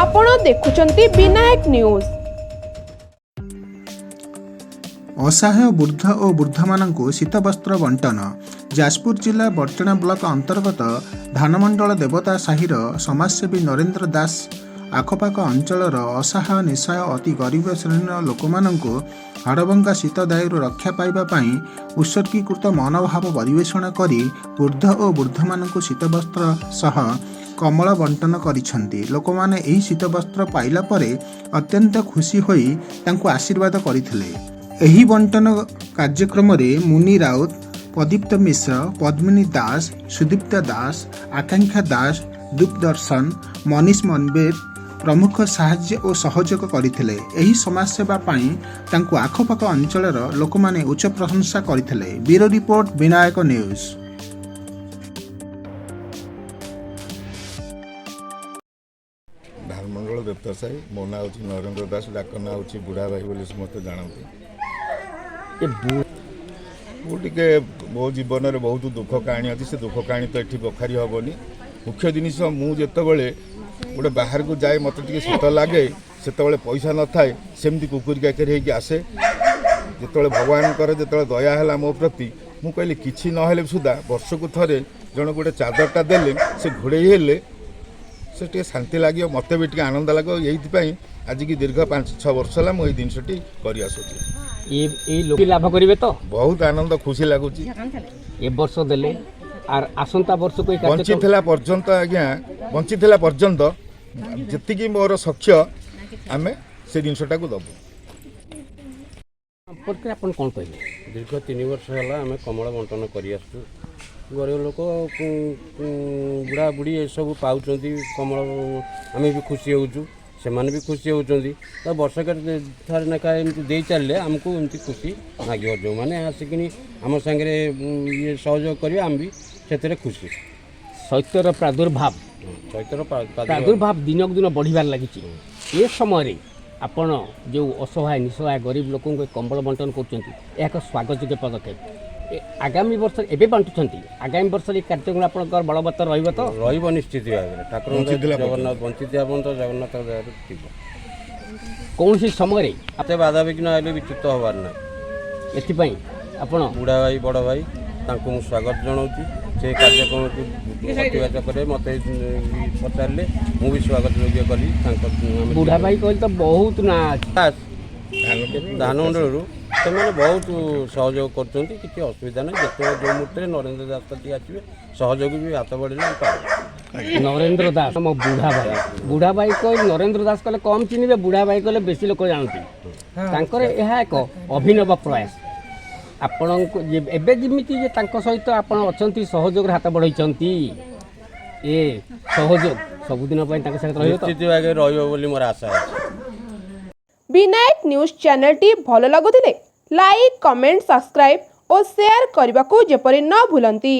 ଆପଣ ଦେଖୁଛନ୍ତି ବିନାୟକ ନ୍ୟୁଜ୍। ଅସହାୟ ବୃଦ୍ଧ ଓ ବୃଦ୍ଧାମାନଙ୍କୁ ଶୀତବସ୍ତ୍ର ବଣ୍ଟନ। ଯାଜପୁର ଜିଲ୍ଲା ବଡ଼ଚଣା ବ୍ଲକ ଅନ୍ତର୍ଗତ ଧାନମଣ୍ଡଳ ଦେବତା ସାହିର ସମାଜସେବୀ ନରେନ୍ଦ୍ର ଦାସ ଆଖପାଖ ଅଞ୍ଚଳର ଅସହାୟ, ନିଃସହାୟ, ଅତି ଗରିବ ଶ୍ରେଣୀର ଲୋକମାନଙ୍କୁ ହାଡ଼ଭଙ୍ଗା ଶୀତ ଦାଉରୁ ରକ୍ଷା ପାଇବା ପାଇଁ ଉତ୍ସର୍ଗୀକୃତ ମନୋଭାବ ପରିବେଷଣ କରି ବୃଦ୍ଧ ଓ ବୃଦ୍ଧାମାନଙ୍କୁ ଶୀତବସ୍ତ୍ର ସହ କମ୍ବଳ ବଣ୍ଟନ କରିଛନ୍ତି। ଲୋକମାନେ ଏହି ଶୀତବସ୍ତ୍ର ପାଇଲା ପରେ ଅତ୍ୟନ୍ତ ଖୁସି ହୋଇ ତାଙ୍କୁ ଆଶୀର୍ବାଦ କରିଥିଲେ। ଏହି ବଣ୍ଟନ କାର୍ଯ୍ୟକ୍ରମରେ ମୁନି ରାଉତ, ପ୍ରଦୀପ୍ତ ମିଶ୍ର, ପଦ୍ମିନୀ ଦାସ, ସୁଦୀପ୍ତ ଦାସ, ଆକାଂକ୍ଷା ଦାସ, ଦୀପଦର୍ଶନ, ମନୀଷ ମନବୀର ପ୍ରମୁଖ ସାହାଯ୍ୟ ଓ ସହଯୋଗ କରିଥିଲେ। ଏହି ସମାଜସେବା ପାଇଁ ତାଙ୍କୁ ଆଖପାଖ ଅଞ୍ଚଳର ଲୋକମାନେ ଉଚ୍ଚ ପ୍ରଶଂସା କରିଥିଲେ। Bureau report, Vinayak news. Dhanmandal ଦେବତା ସାହି। ମୋ ନାଁ ହେଉଛି ନରେନ୍ଦ୍ର ଦାସ, ଡାକ ନାଁ ହେଉଛି ବୁଢ଼ା ଭାଇ ବୋଲି ସମସ୍ତେ ଜାଣନ୍ତି। ମୁଁ ଟିକେ ମୋ ଜୀବନରେ ବହୁତ ଦୁଃଖ କାହାଣୀ ଅଛି। ସେ ଦୁଃଖ କାହାଣୀ ତ ଏଠି ବଖାରି ହେବନି। ମୁଖ୍ୟ ଜିନିଷ, ମୁଁ ଯେତେବେଳେ ଗୋଟେ ବାହାରକୁ ଯାଏ, ମୋତେ ଟିକେ ଶୀତ ଲାଗେ। ସେତେବେଳେ ପଇସା ନଥାଏ, ସେମିତି କୁକୁରି କାକରି ହେଇକି ଆସେ। ଯେତେବେଳେ ଭଗବାନଙ୍କର ଯେତେବେଳେ ଦୟା ହେଲା ମୋ ପ୍ରତି, ମୁଁ କହିଲି କିଛି ନହେଲେ ବି ସୁଦ୍ଧା ବର୍ଷକୁ ଥରେ ଜଣେ ଗୋଟେ ଚାଦରଟା ଦେଲେ, ସେ ଘୋଡ଼େଇ ହେଲେ ସେ ଟିକେ ଶାନ୍ତି ଲାଗିବ, ମୋତେ ବି ଟିକେ ଆନନ୍ଦ ଲାଗିବ। ଏଇଥିପାଇଁ ଆଜିକି ଦୀର୍ଘ 5-6 ବର୍ଷ ହେଲା ମୁଁ ଏଇ ଜିନିଷଟି କରିଆସୁଛି। ଏଇ ଲୋକ ଲାଭ କରିବେ ତ? ବହୁତ ଆନନ୍ଦ, ଖୁସି ଲାଗୁଛି। ଏ ବର୍ଷ ଦେଲେ ଆର୍ ଆସନ୍ତା ବର୍ଷକୁ ଏଇ କାର୍ଯ୍ୟକ୍ରମ ବଞ୍ଚିଥିଲା ପର୍ଯ୍ୟନ୍ତ ଆଜ୍ଞା, ବଞ୍ଚିଥିଲା ପର୍ଯ୍ୟନ୍ତ ଯେତିକି ମୋର ସକ୍ଷ୍ୟ, ଆମେ ସେ ଜିନିଷଟାକୁ ଦେବୁ। ସମ୍ପର୍କରେ ଆପଣ କ'ଣ କହିବେ? ଦୀର୍ଘ 3 ବର୍ଷ ହେଲା ଆମେ କମ୍ବଳ ବଣ୍ଟନ କରିଆସୁଛୁ। ଗରିବ ଲୋକ, ବୁଢ଼ା ବୁଢ଼ୀ ଏସବୁ ପାଉଛନ୍ତି କମ୍ବଳ। ଆମେ ବି ଖୁସି ହେଉଛୁ, ସେମାନେ ବି ଖୁସି ହେଉଛନ୍ତି। ତ ବର୍ଷକରେ ଥରେ ଲେଖା ଏମିତି ଦେଇ ଚାଲିଲେ ଆମକୁ ଏମିତି ଖୁସି ଲାଗିବ। ଯେଉଁମାନେ ଆସିକିନି ଆମ ସାଙ୍ଗରେ ଇଏ ସହଯୋଗ କରିବେ, ଆମେ ବି ସେଥିରେ ଖୁସି। ଶୈତ୍ୟର ପ୍ରାଦୁର୍ଭାବ ଚୈତ୍ର ପ୍ରାଦୁର୍ଭାବ ଦିନକୁ ଦିନ ବଢ଼ିବାରେ ଲାଗିଛି। ଏ ସମୟରେ ଆପଣ ଯେଉଁ ଅସହାୟ, ନିଃସହାୟ, ଗରିବ ଲୋକଙ୍କୁ ଏ କମ୍ବଳ ବଣ୍ଟନ କରୁଛନ୍ତି, ଏହା ଏକ ସ୍ୱାଗତଯୋଗ୍ୟ ପଦକ୍ଷେପ। ଆଗାମୀ ବର୍ଷରେ, ଏବେ ବାଣ୍ଟୁଛନ୍ତି, ଆଗାମୀ ବର୍ଷରେ ଏ କାର୍ଯ୍ୟକ୍ରମ ଆପଣଙ୍କର ବଳବତ୍ତର ରହିବ ତ? ରହିବ ନିଶ୍ଚିତ ଭାବରେ। ଠାକୁରଙ୍କ ବଞ୍ଚିଥିଲା ଜଗନ୍ନାଥ ବଞ୍ଚିଥିବା ପର୍ଯ୍ୟନ୍ତ ଜଗନ୍ନାଥ ଦୟାରୁ ଥିବ। କୌଣସି ସମୟରେ ଏତେ ବାଧାବିଘ୍ନ ହେଲେ ବିଚ୍ୟୁତ ହେବାର ନାହିଁ। ଏଥିପାଇଁ ଆପଣ ବୁଢ଼ା ଭାଇ, ବଡ଼ ଭାଇ, ତାଙ୍କୁ ମୁଁ ସ୍ୱାଗତ ଜଣାଉଛି। ସେ କାର୍ଯ୍ୟକ୍ରମକୁ ଅତିବାହିତ କରି ମୋତେ ବି ପଚାରିଲେ, ମୁଁ ବି ସ୍ୱାଗତ ଯୋଗ୍ୟ କଲି ତାଙ୍କ ଆମେ। ବୁଢ଼ା ଭାଇ କହିଲେ ତ ବହୁତ ନାଁ ଅଛି। ଦାସ ଧାନମଣ୍ଡଳରୁ ସେମାନେ ବହୁତ ସହଯୋଗ କରୁଛନ୍ତି। କିଛି ଅସୁବିଧା ନାହିଁ। ଯେତେବେଳେ ଯେଉଁ ମୁହୂର୍ତ୍ତରେ ନରେନ୍ଦ୍ର ଦାସ ଟିକେ ଆସିବେ, ସହଯୋଗ ବି ହାତ ବଢ଼ିଲେ ଆମେ ପାଇବୁ। ନରେନ୍ଦ୍ର ଦାସ ଆମ ବୁଢ଼ା ଭାଇ। ବୁଢ଼ା ଭାଇ କହି ନରେନ୍ଦ୍ର ଦାସ କହିଲେ କମ୍ ଚିହ୍ନିବେ, ବୁଢ଼ା ଭାଇ କହିଲେ ବେଶୀ ଲୋକ ଜାଣନ୍ତି। ତାଙ୍କର ଏହା ଏକ ଅଭିନବ ପ୍ରୟାସ। ଆପଣଙ୍କୁ ଏବେ ଯେମିତି ଯେ ତାଙ୍କ ସହିତ ଆପଣ ଅଛନ୍ତି, ସହଯୋଗରେ ହାତ ବଢ଼େଇଛନ୍ତି, ଏ ସହଯୋଗ ସବୁଦିନ ପାଇଁ ତାଙ୍କ ସହିତ ରହିବ ତ? ନିଶ୍ଚିତ ଭାବରେ ରହିବ ବୋଲି ମୋର ଆଶା ଅଛି। ବିନାୟକ ନ୍ୟୁଜ୍ ଚ୍ୟାନେଲଟି ଭଲ ଲାଗୁଥିଲେ ଲାଇକ୍, କମେଣ୍ଟ, ସବସ୍କ୍ରାଇବ୍ ଓ ସେୟାର କରିବାକୁ ଯେପରି ନ ଭୁଲନ୍ତି।